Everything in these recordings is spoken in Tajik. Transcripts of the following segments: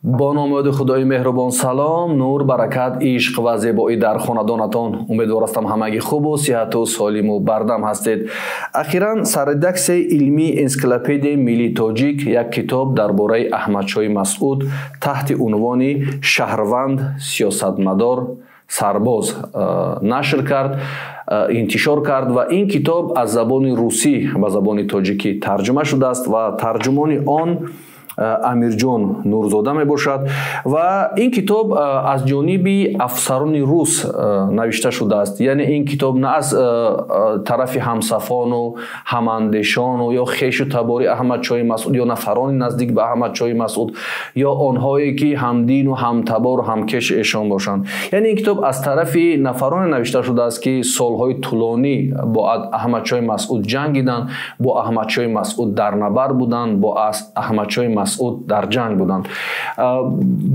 Бо номи ёди Худои меҳрубон салом, нур, баракат, ишқ ва зебоӣ дар хонадонатон. Умедворастам ҳамагӣ хубу сиҳату солиму бардам ҳастед. Ахиран сарредаксияи илмии энсиклопедияи миллии тоҷик як китоб дар бораи Аҳмадшоҳи Масъуд таҳти унвони «Шаҳрванд, сиёсатмадор, сарбоз» нашр кард, интишор кард ва ин китоб аз забони русӣ ба забони тоҷикӣ тарҷума шудааст ва тарҷумони он Амирҷон Нурзода мебошад. Ва ин китоб аз ҷониби афсарони рус навишта шудааст, яъне ин китоб на аз тарафи ҳамсафону ҳамандешону ё хешу табори Аҳмадшоҳи Масъуд ё нафарони наздик ба Аҳмадшоҳи Масъуд ё онҳое ки ҳамдину ҳамтабору ҳамкеши эшон бошанд. Яъне ин китоб аз тарафи нафароне навишта шудааст, ки солҳои тӯлонӣ бо Аҳмадшоҳи Масъуд ҷангиданд, бо Аҳмадшоҳи Масъуд дар набард буданд, бо Аҳмадшоҳи Масъуд дар ҷанг буданд.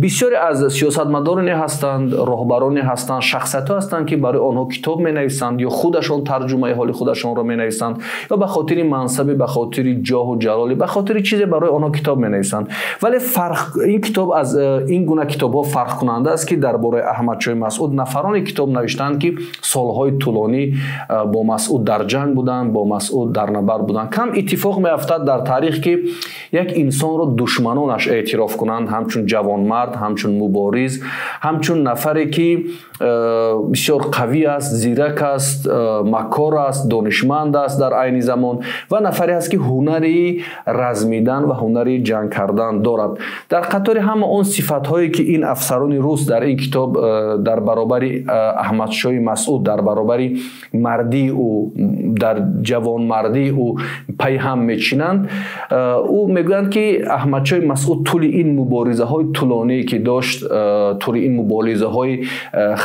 Бисёре аз сиёсатмадороне ҳастанд, роҳбароне ҳастанд, шахсиятҳо ҳастанд, ки барои онҳо китоб менависанд ё худашон тарҷумаи ҳоли худашонро менависанд ё ба хотири мансаби, ба хотири ҷоҳу ҷалолӣ, ба хотири чизе барои онҳо китоб менависанд. Вале фарқ ин китоб аз ин гуна китобҳо фарқкунанда аст, ки дар бораи Аҳмадшоҳи Масъуд нафароне китоб навиштаанд, ки солҳои тӯлонӣ бо Масъуд дар ҷанг буданд, бо Масъуд дар набард буданд. Кам иттифоқ меафтад дар таърих, ки як инсонро душманонаш эътироф кунанд ҳамчун ҷавонмард, ҳамчун мубориз, ҳамчун нафаре, ки бисёр қавӣ аст, зирак аст, макор аст, донишманд аст дар айни замон ва нафаре аст, ки ҳунари размидан ва ҳунари ҷанг кардан дорад. Дар қатори ҳама он сифатҳое, ки ин афсарони рус дар ин китоб дар баробари Аҳмадшоҳи Масъуд, дар баробари мардии ӯ, дар ҷавонмардии ӯ пайҳам мечинанд, ӯ мегӯянд, ки Аҳмадшоҳи Масъуд тӯли ин муборизаҳои тӯлоние, ки дошт, тӯли ин муборизаҳои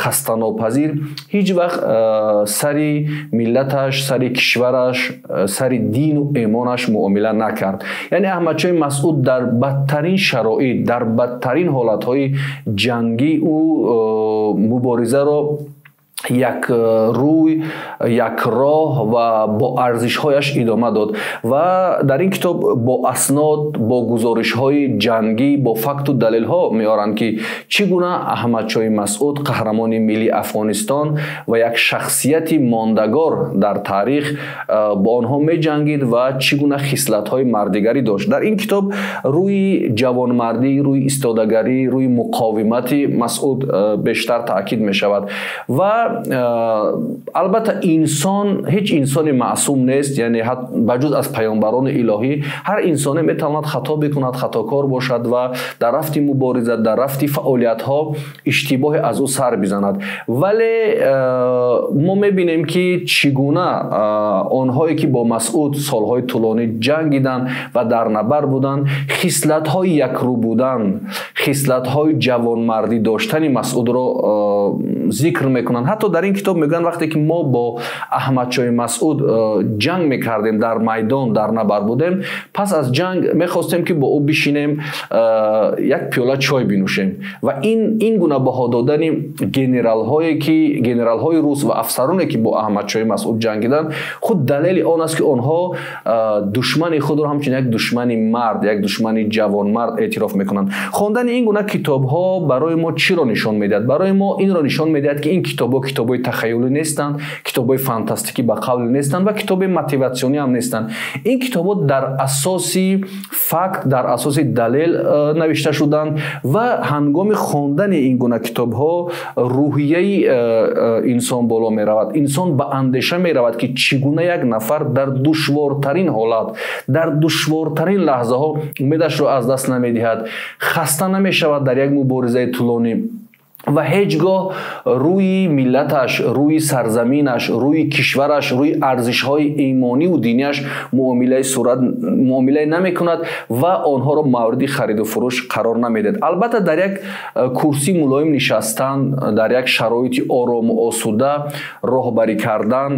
хастанопазир, ҳеҷ вақт сари миллаташ, сари кишвараш, сари дину эмонаш муомила накард. Яъне Аҳмадшоҳи Масъуд дар бадтарин шароит, дар бадтарин ҳолатҳои ҷангӣ ӯ муборизаро як рӯй, як роҳ ва бо арзишҳояш идома дод. Ва дар ин китоб бо аснод, бо гузоришҳои ҷангӣ, бо факту далелҳо меоранд, ки чӣ гуна Аҳмадшоҳи Масъуд, қаҳрамони миллии Афғонистон ва як шахсияти мондагор дар таърих, бо онҳо меҷангид ва чӣ гуна хислатҳои мардигарӣ дошт. Дар ин китоб рӯи ҷавонмардӣ, рӯи истодагарӣ, рӯи муқовимати Масъуд бештар таъкид мешавад. Ва албатта инсон, ҳеҷ инсоне маъсум нест, яъне ба ҷуз аз паёмбарони илоҳӣ ҳар инсоне метавонад хато бикунад, хатокор бошад ва дар рафти мубориза, дар рафти фаъолиятҳо иштибоҳе аз ӯ сар бизанад. Вале мо мебинем, ки чӣ гуна онҳое, ки бо Масъуд солҳои тӯлонӣ ҷангиданд ва дар набард буданд, хислатҳои якрӯ будан, хислатҳои ҷавонмардӣ доштани Масъудро зикр мекунанд. Ҳатто дар ин китоб мегӯянд, вақте ки мо бо Аҳмадшоҳи Масъуд ҷанг мекардем, дар майдон дар набард будем, пас аз ҷанг мехостем, ки бо ӯ бишинем, як пиёла чой бинӯшем. Ва ин гуна баҳо додани генералҳое, ки генералҳои рус ва афсароне, ки бо Аҳмадшоҳи Масъуд ҷангиданд, худ далели он аст, ки онҳо душмани худро ҳамчун як душмани мард, як душмани ҷавонмард эътироф мекунанд. Хондани ин гуна китобҳо барои мо чиро нишон медиҳад? Барои мо инро нишон медиҳад, ки ин китобҳо китобҳои тахайюлӣ нестанд, китобҳои фантастикӣ ба қавл нестанд ва китоби мотиватсионӣ ҳам нестанд. Ин китобҳо дар асоси факт, дар асоси далел навишта шуданд ва ҳангоми хондани ин гуна китобҳо рӯҳияи инсон боло меравад. Инсон ба андеша меравад, ки чӣ гуна як нафар дар душвортарин ҳолат, дар душвортарин лаҳзаҳо умедашро аз даст намедиҳад, хаста намешавад дар як муборизаи тӯлонӣ ва ҳеҷ гоҳ рӯи миллаташ, рӯи сарзаминаш, рӯи кишвараш, рӯи арзишҳои имониву динияш муомилаи сурат муомилае намекунад ва онҳоро мавриди хариду фурӯш қарор намедиҳад. Албатта, дар як курсии мулоим нишастан, дар як шароити орому осуда роҳбарӣ кардан,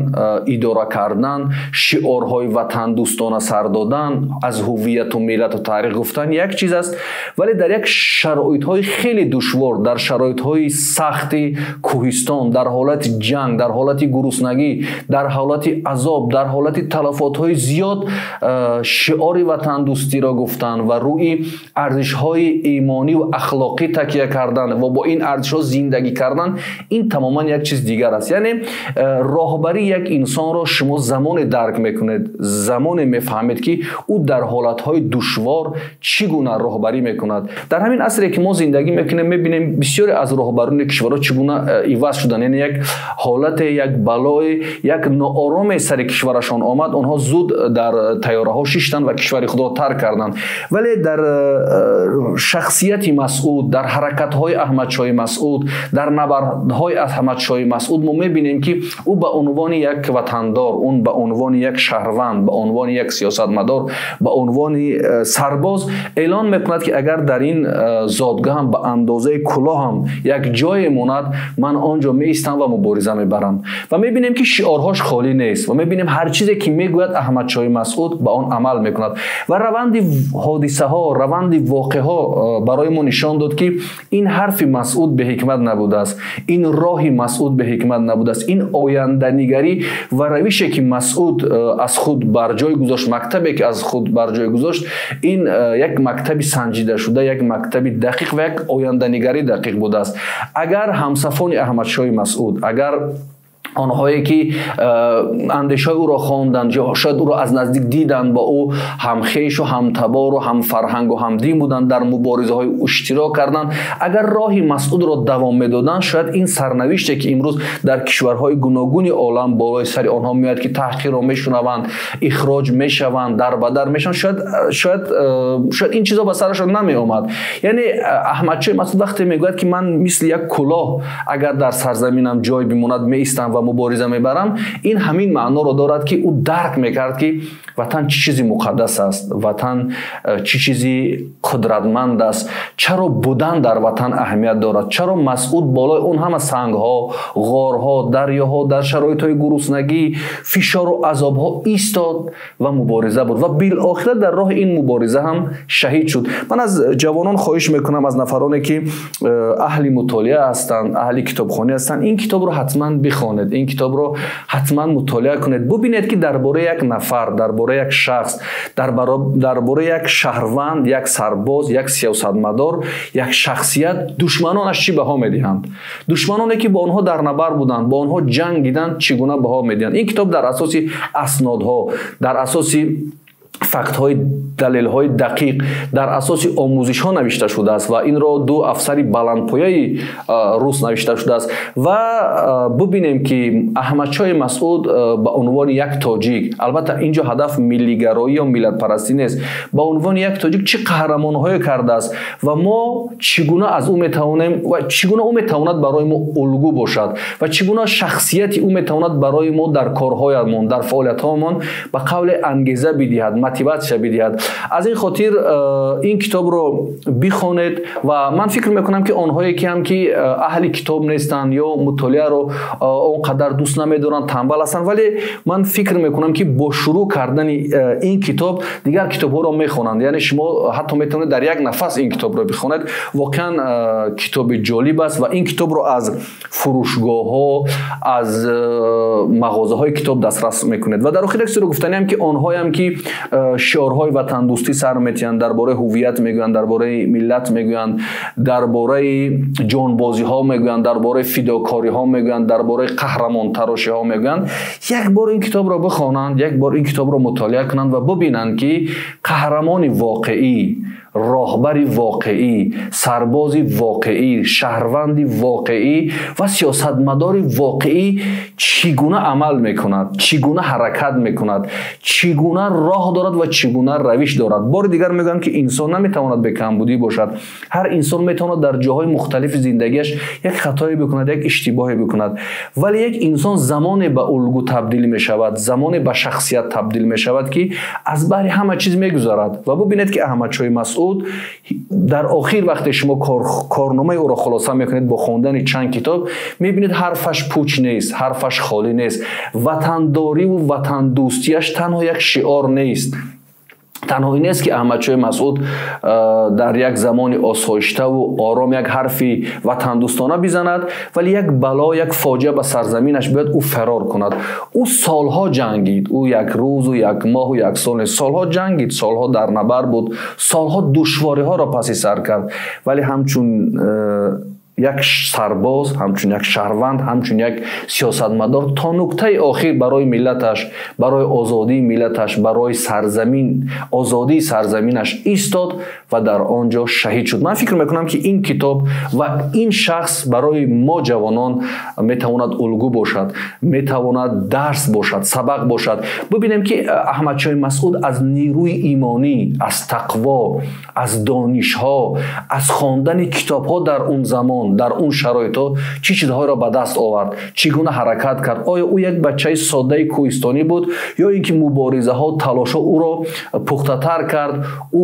идора кардан, шиорҳои ватандӯстона сар додан, аз ҳувияту миллату таърих гуфтан як чиз аст, вале дар як шароитҳои хеле душвор, дар шароитҳои Шароитҳои сахти кӯҳистон, дар ҳолати ҷанг, дар ҳолати гуруснагӣ, дар ҳолати азоб, дар ҳолати талафотҳои зиёд шиори ватандӯстиро гуфтан ва рӯи арзишҳои имонӣ ва ахлоқӣ такя кардан ва бо ин арзишҳо зиндагӣ кардан, ин тамоман як чиз дигар аст. Яъне роҳбарии як инсонро шумо замоне дарк мекунед, замоне мефаҳмед, ки ӯ дар ҳолатҳои душвор чӣ гуна роҳбарӣ мекунад. Дар ҳамин асре ки мо зиндагӣ мекунем, мебинем, бисёре аз роҳбарони кишварҳо чӣ гуна иваз шуданд. Яъне як ҳолате, як балое, як ноороме сари кишварашон омад, онҳо зуд дар тайёраҳо шиштанд ва кишвари худро тарк карданд. Вале дар шахсияти Масъуд, дар ҳаракатҳои Аҳмадшоҳи Масъуд, дар набардҳои Аҳмадшоҳи Масъуд мо мебинем, ки ӯ ба унвони як ватандор, ӯ ба унвони як шаҳрванд, ба унвони як сиёсатмадор, ба унвони сарбоз эълон мекунад, ки агар дар ин зодгоҳам ба андозаи кулоҳам як ҷое монад, ман он ҷо меистам ва мубориза мебарам. Ва мебинем, ки шиорҳош холӣ нест, ва мебинем, ҳар чизе ки мегӯяд Аҳмадшоҳи Масъуд, ба он амал мекунад. Ва раванди ҳодисаҳо, раванди воқеаҳо барои мо нишон дод, ки ин ҳарфи Масъуд беҳикмат набудааст, ин роҳи Масъуд беҳикмат набудааст, ин оянданигарӣ ва равише, ки Масъуд аз худ бар ҷой гузошт, мактабе, ки аз худ бар ҷой гузошт, ин як мактаби санҷидашуда, як мактаби дақиқ ва як оянданигарии дақиқ будааст. Агар ҳамсафони Аҳмадшоҳи Масъуд, агар онҳое ки андешаҳои ӯро хонданд ё шояд ӯро аз наздик диданд, бо ӯ ҳамхешу ҳамтабору ҳамфарҳангу ҳамдин буданд, дар муборизаҳои иштирок карданд, агар роҳи Масъудро давом медоданд, шояд ин сарнавиште, ки имрӯз дар кишварҳои гуногуни олам болои сари онҳо меояд, ки таҳқирро мешунаванд, ихроҷ мешаванд, дарбадар мешаванд, шояд ин чизо ба сарашон намеомад. Яъне Аҳмадшоҳи Масъуд вақте мегӯяд, ки ман мисли як кулоҳ агар дар сарзаминам ҷой бимонад, меистам ва мубориза мебарам, ин ҳамин маъноро дорад, ки ӯ дарк мекард, ки ватан чӣ чизи муқаддас аст, ватан чӣ чизи қудратманд аст, чаро будан дар ватан аҳамият дорад, чаро Масъуд болои он ҳама сангҳо, ғорҳо, дарёҳо, дар шароитҳои гуруснагӣ, фишору азобҳо истод ва мубориза бурд ва билохира дар роҳи ин мубориза ҳам шаҳид шуд. Ман аз ҷавонон хоҳиш мекунам, аз нафароне, ки аҳли мутолиа ҳастанд, аҳли китобхонӣ ҳастанд, ин китобро ҳатман бихонед, ин китобро ҳатман мутолиа кунед, бубинед, ки дар бораи як нафар, дар бораи як шахс, дар бораи як шаҳрванд, як сарбоз, як сиёсатмадор, як шахсият душманонаш чӣ баҳо медиҳанд, душманоне, ки бо онҳо дар набард буданд, бо онҳо ҷангиданд, чӣ гуна баҳо медиҳанд. Ин китоб дар асоси аснодҳо, дар асоси фактҳои, далелҳои дақиқ, дар асоси омӯзишҳо навишта шудааст ва инро ду афсари баландпояи рус навишта шудааст. Ва бубинем, ки Аҳмадшоҳи Масъуд ба унвони як тоҷик, албатта ин ҷо ҳадаф миллигароӣ ё миллатпарастӣ нест, ба унвони як тоҷик чӣ қаҳрамонҳое кардааст ва мо чӣ гуна аз ӯ метавонем ва чӣ гуна ӯ метавонад барои мо улгӯ бошад ва чӣ гуна шахсияти ӯ метавонад барои мо дар корҳоямон, дар фаъолиятҳоямон ба қавле ангеза бидиҳад, мотиватсия бидиҳад. Аз ин хотир ин китобро бихонед. Ва ман фикр мекунам, ки онҳое ки ҳам ки аҳли китоб нестанд ё мутолиаро он қадар дӯст намедоранд, танбал ҳастанд, вале ман фикр мекунам, ки бо шурӯъ кардани ин китоб дигар китобҳоро мехонанд. Яъне шумо ҳатто метавонед дар як нафас ин китобро бихонед. Воқеан китоби ҷолиб аст ва ин китобро аз фурӯшгоҳҳо, аз мағозаҳои китоб дастрас мекунед. Ва дар охир як чизро гуфтаниам, ки онҳоям ки шиорҳои ватандӯстӣ сар метиҳанд, дар бораи ҳуввият мегӯянд, дар бораи миллат мегӯянд, дар бораи ҷонбозиҳо мегӯянд, дар бораи фидокориҳо мегӯянд, дар бораи қаҳрамонтарошиҳо мегӯянд, як бор ин китобро бихонанд, як бор ин китобро мутолиа кунанд ва бубинанд, ки қаҳрамони воқеӣ, роҳбари воқеӣ, сарбози воқеӣ, шаҳрванди воқеӣ ва сиёсатмадори воқеӣ чӣ гуна амал мекунад, чӣ гуна ҳаракат мекунад, чӣ гуна роҳ дорад ва чӣ гуна равиш дорад. Бори дигар мегӯям, ки инсон наметавонад бекамбудӣ бошад. Ҳар инсон метавонад дар ҷоҳои мухталифи зиндагиаш як хатое бикунад, як иштибоҳе бикунад, вале як инсон замоне ба улгӯ табдил мешавад, замоне ба шахсият табдил мешавад, ки аз баҳри ҳама чиз мегузарад. Ва бубинед, ки Аҳмадшоҳи Масъуд дар охир, вақте шумо корномаи ӯро хулоса мекунед бо хондани чанд китоб, мебинед, ҳарфаш пуч нест, ҳарфаш холӣ нест, ватандориву ватандӯстиаш танҳо як шиор нест. Танҳо ин нест, ки Аҳмадшоҳи Масъуд дар як замони осоиштаву ором як ҳарфи ватандӯстона бизанад, вале як бало, як фоҷиа ба сарзаминаш биёд, ӯ фарор кунад. Ӯ солҳо ҷангид. Ӯ як рӯзу як моҳу як сол нест, солҳо ҷангид, солҳо дар набард буд, солҳо душвориҳоро паси сар кард, вале ҳамчун як сарбоз, ҳамчун як шаҳрванд, ҳамчун як сиёсатмадор то нуктаи охир барои миллаташ, барои озодии миллаташ, барои сарзамин, озодии сарзаминаш истод ва дар он ҷо шаҳид шуд. Ман фикр мекунам, ки ин китоб ва ин шахс барои мо ҷавонон метавонад улгӯ бошад, метавонад дарс бошад, сабақ бошад. Бибинем, ки Аҳмадшоҳи Масъуд аз нерӯи имонӣ, аз тақво, аз донишҳо, аз хондани китобҳо дар он замон, дар он шароитҳо чӣ чизҳоеро ба даст овард, чӣ гуна ҳаракат кард. Оё ӯ як бачаи соддаи кӯҳистонӣ буд ё ин ки муборизаҳо, талошҳо ӯро пухтатар кард, ӯ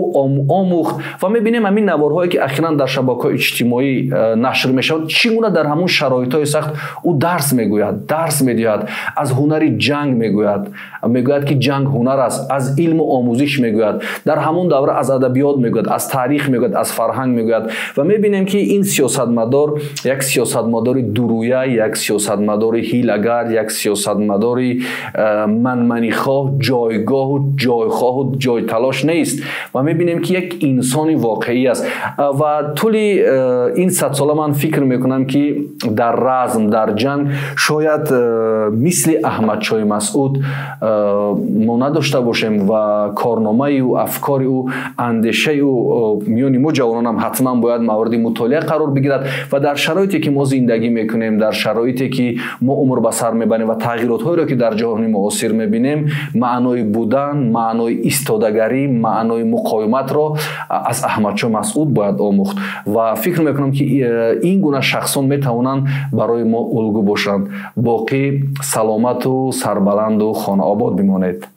омӯхт? Ва мебинем, ҳамин наворҳое, ки ахиран дар шабакаҳои иҷтимоӣ нашр мешавад, чӣ гуна дар ҳамон шароитҳои сахт ӯ дарс мегӯяд, дарс медиҳад, аз ҳунари ҷанг мегӯяд, мегӯяд, ки ҷанг ҳунар аст, аз илму омӯзиш мегӯяд, дар ҳамон давра аз адабиёт мегӯяд, аз таърих мегӯяд, аз фарҳанг мегӯяд. Ва мебинем, ки ин сиёсатмадор як сиёсатмадори дурӯя, як сиёсатмадори ҳилагар, як сиёсатмадори манманихоҳ, ҷойгоҳу ҷойхоҳу ҷойталош нест ва мебинем, ки як инсони воқеӣ аст. Ва тӯли ин садсола ман фикр мекунам, ки дар разм, дар ҷанг шояд мисли Аҳмадшоҳи Масъуд мо надошта бошем ва корномаи ӯ, афкори ӯ, андешаи ӯ миёни мо ҷавононам ҳатман бояд мавриди мутолиа қарор бигирад. Ва дар шароите, ки мо зиндагӣ мекунем, дар шароите, ки мо умр ба сар мебарем ва тағйиротҳоеро, ки дар ҷаҳони муосир мебинем, маънои будан, маънои истодагарӣ, маънои муқовиматро аз Аҳмадшоҳ Масъуд бояд омӯхт. Ва фикр мекунам, ки ин гуна шахсон метавонанд барои мо улгӯ бошанд. Боқӣ саломату сарбаланду хонаобод бимонед.